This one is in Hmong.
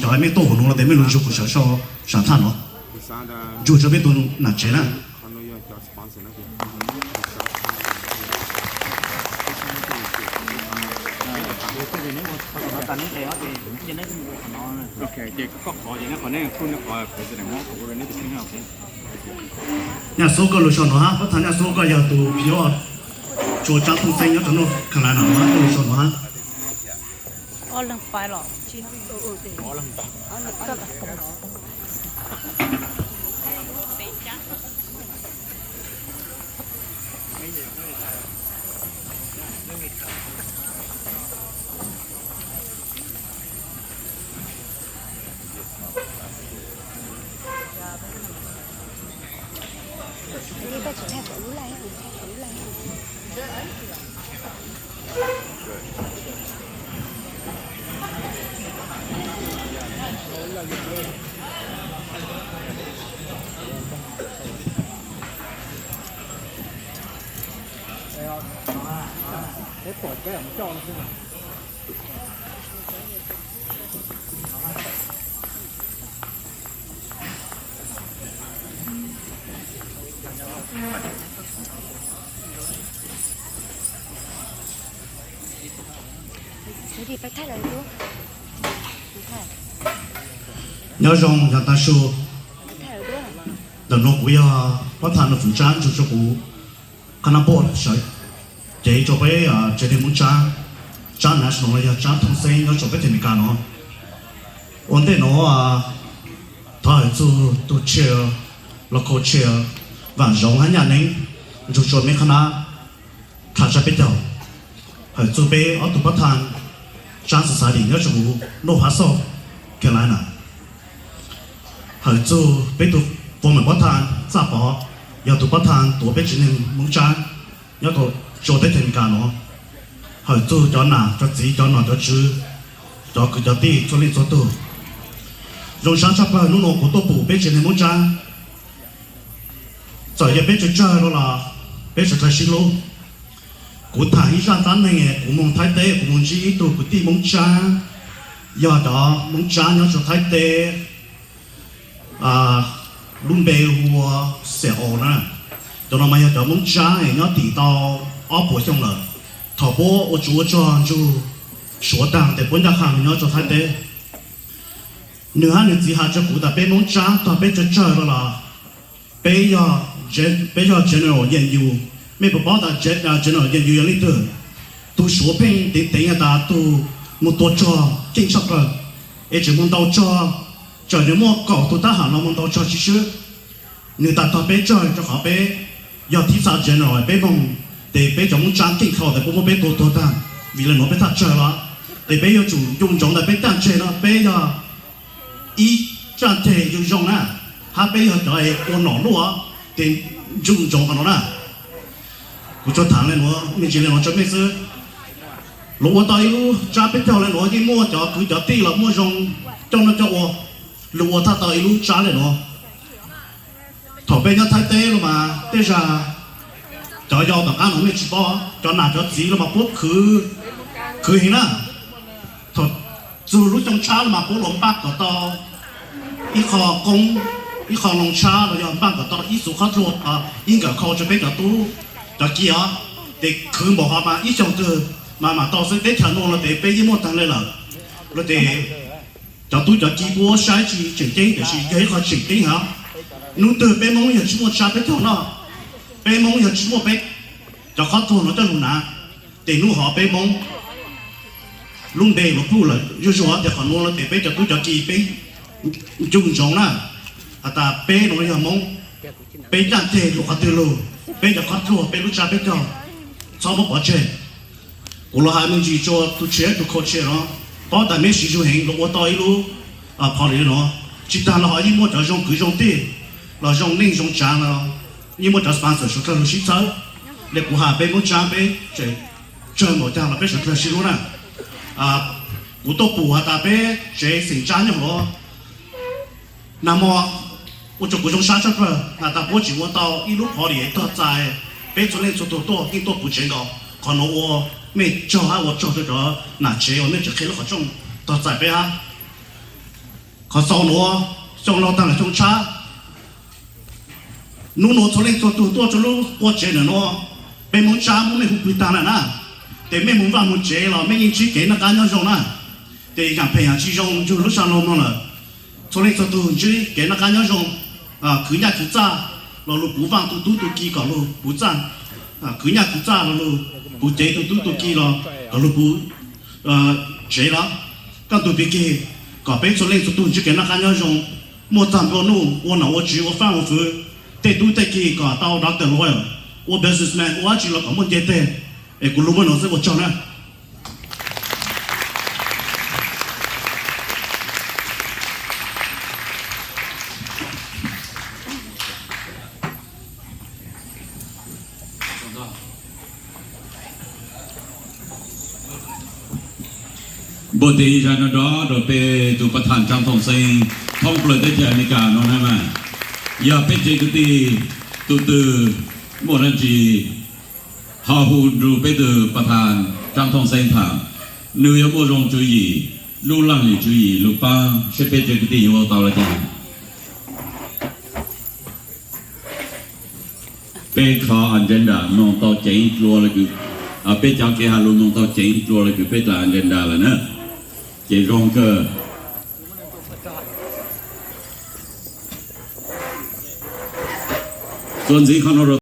Cov mej tuaj hauv nuav los tes mej lug ntsug kuv sawv sau sam thaj no, ntsug rua peb tug nam tsev na. Nyaj Xub koj lug sau nuav hab, pab thaj Nyaj Xub koj yog tug P R tsuas Tsaab Tooj Xeeb nyob rua North Carolina nuav hab, koj lug sau nuav hab. Nyob zoo yog tag su, ntawm nuav kuv yog pab thaj Nuj Fwm Tsaab ntsug rua kuv qhab nab poj sawv cev rua peb tsev neeg Moob Tsaab, Tsaab National los yog Tsaab Tooj Xeeb nyob rua peb teb Amelikas nuav. Ua ntej nuav thov hawm txug tug chair, local chair Vaam Zoov hab Nyaj Neeb ntsug rua meb qhab nab tham tsa peb caug. Hawm txug peb ob tug pab thaj Tsaab Society nyob rua huv North hab South Carolina. Hawm txug peb tug former pab thaj Txaj Pov, yog tug pab thaj tuav peb tsev neeg Moob Tsaab nyob rua teb chaws Amelikas nuav. Hawm txug cov nam cov txiv, cov nom cov tswv, cov kwv cov tij txhua leej txhua tug. Zoo sab tshaj plawg nub nuav kuv tuaj pum peb tsev neeg Moob Tsaab. Txawm yog peb tsawg tsawg los los peb suav dlawg sib hlub. Kuv tham ib zaj dab neeg, kuv moog Thaib teb kuv moog ntsib ib tug kwv tij Moob Tsaab, yog cov Moob Tsaab nyob rua Thaib teb, lub npe hu ua Xeem Aus na. Cov no mas yog cov Moob Tsaab es nyob tim tau ob puas xyoo lawm. Thaum puab ua tsuv ua tsaug ntsug Suav taag tes puab ncaj qha nyob rua Thaib teb. Nwg hab nwg txiv has rua kuv tas peb Moob Tsaab tog peb tsawg tsawg los los peb yog general yeem yug. Mej puas paub tas general yeem yug yog leej twg? Tug Suav pheej teev teev has tas tug moog tua rog keej tshaj plawg, es tseem moog ntaus rog, txawm nwg muaj kaum tug tab ham los moog ntaus rog tsi swb. Nwg tas tog peb tsawg rua qhov peb yog thib xav general peb moog, tes peb cov Moob Tsaab keej khaus tes puab muab peb tua tuag taag. Vim le nuav peb thaj tsawg los, tes peb yuav tsum ncu ntsoov tas peb caaj ntseg no peb yog ib caaj ntseg zoo zoo na, hab peb yog cov ua nom luj, tes ncu ntsoov qhov nuav na. Kuv tsuas tham le nuav me ntsis le nuav rua mej xwb. Luag ua tau ib lub tsab peb caug le nuav yeej muaj cov kwv cov tij los muaj zoo coj noj coj ua, luag ua thaj tau ib lub tsab le nuav. Thaum peb nyob Thaib teb los mas tej zag cov yau tom qab no mej tsi paub, cov nam cov txiv los mas puab khwv, khwv heev na. Thaum txug lub xyoo tshab los mas puab los npaj kom tau ib qho qoob, ib qho loo tshab los yog npaj kom tau ib xuv qhov tlua, ib nkawm khau rua peb cov tub cov ki os. Tes khwv npaum hov mas ib xyoos twg mas mam tau xwb, teb chaws nuav los tes peb yeej muaj taag le lawm. Los tes cov tub cov ki puab saib tsi tseem ceeb, tiam sis yog ib qho tseem ceeb hov. Nub twg peb Moob yog tsi muaj tsab peb caug noj, peb Moob yog tsi muaj peb cov qhov tlua nuav coj lug nav, tes nub hov peb Moob lub npe luag puj lawm. Zuj zus tes qhov nuav los tes peb cov tub cov ki peb ncu ntsoov na, has tas peb nuav yog Moob, peb caaj ntseg lug qhov twg lug, peb cov qhov tlua peb lub tsab peb caug, txhob muab pov tseg. Kuv los has me ntsis rua tug chair, tug co-chair no, paub tas meb siv zug heev los ua tau ib lub pho li nuav. Tsi taag los ho yeej muaj cov zoo kwv zoo tij los zoo neej zoo tsaav los yeej muaj cov sponsor suav dlawg lug sib txhawb. Le kuv has peb Moob Tsaab peb tseem tsawg npaum caag los peb suav dlawg sib hlub na. Kuv tuaj pum has tas peb tsev xeem Tsaab nyob hov nag hmo ua rua kuv zoo sab tshaj plawg has tas puab tseem ua tau ib lub pho li tog txais peb txhua leej txhua tug tuaj, yeej tuaj puv tsev nkaus. Qhov nuav ua mej tsaug hab ua tsaug rua cov nam tsev uas mej tseem qhia lub qhov rooj tog txais peb hab. Qhov xaus nuav, xyoo laug taag lawm xyoo tshab, nub nuav txhua leej txhua tug tuaj rua lub qua tsev ntawm nuav, peb Moob Tsab muab mej hu pw taag lawm na, tes mej moog vaaj moog tsev los mej yeej ntsib kev noj qab nyob zoo na. Tes yaam phem yaam tsi zoo ntsug lub sij hawm no lawm, txhua leej txhua tug ntsib kev noj qab nyob zoo, khwv nyaj khwv txaj lo lug puv vaaj tu tub tu ki kom lug puv txaj, khwv nyaj khwv txaj lo lug puv cev tu tub tu ki los kom lug puv tsev los kaj ntug pig kig, kom peb txhua leej txhua tug ntsib kev noj qab nyob zoo, muaj txag nplua nuj, ua nom ua tswv, ua faaj ua fwv, tej tub tej ki kom tau doctor, lawyer, ua businessman, ua dlaab tsi los kom muaj nce teg. Es kuv lug muaj nuav xwb, ua tsaug na. Npuaj tes zag nrov nrov rua peb tug pas thas Tsaab Thooj Xeeb thoob plawg teb chaws Amelikas no na mas, yog peb tsev kwv tij tug twg muaj dlaab tsi ho hu rua peb tug pas thas Tsaab Thooj Xeeb thaam, nwg yuav muaj zoo tswv yim, lub laaj lwm tswv yim lug paab seb peb tsev kwv tij yuav ua tau le caag. Peb qhov agenda mloog tau ceev dlua le kws, peb cov kev has lug mloog tau ceev dlua le kws peb dlaim agenda lawm na, ces zoo kawg. Txuas ntxiv qhov no rua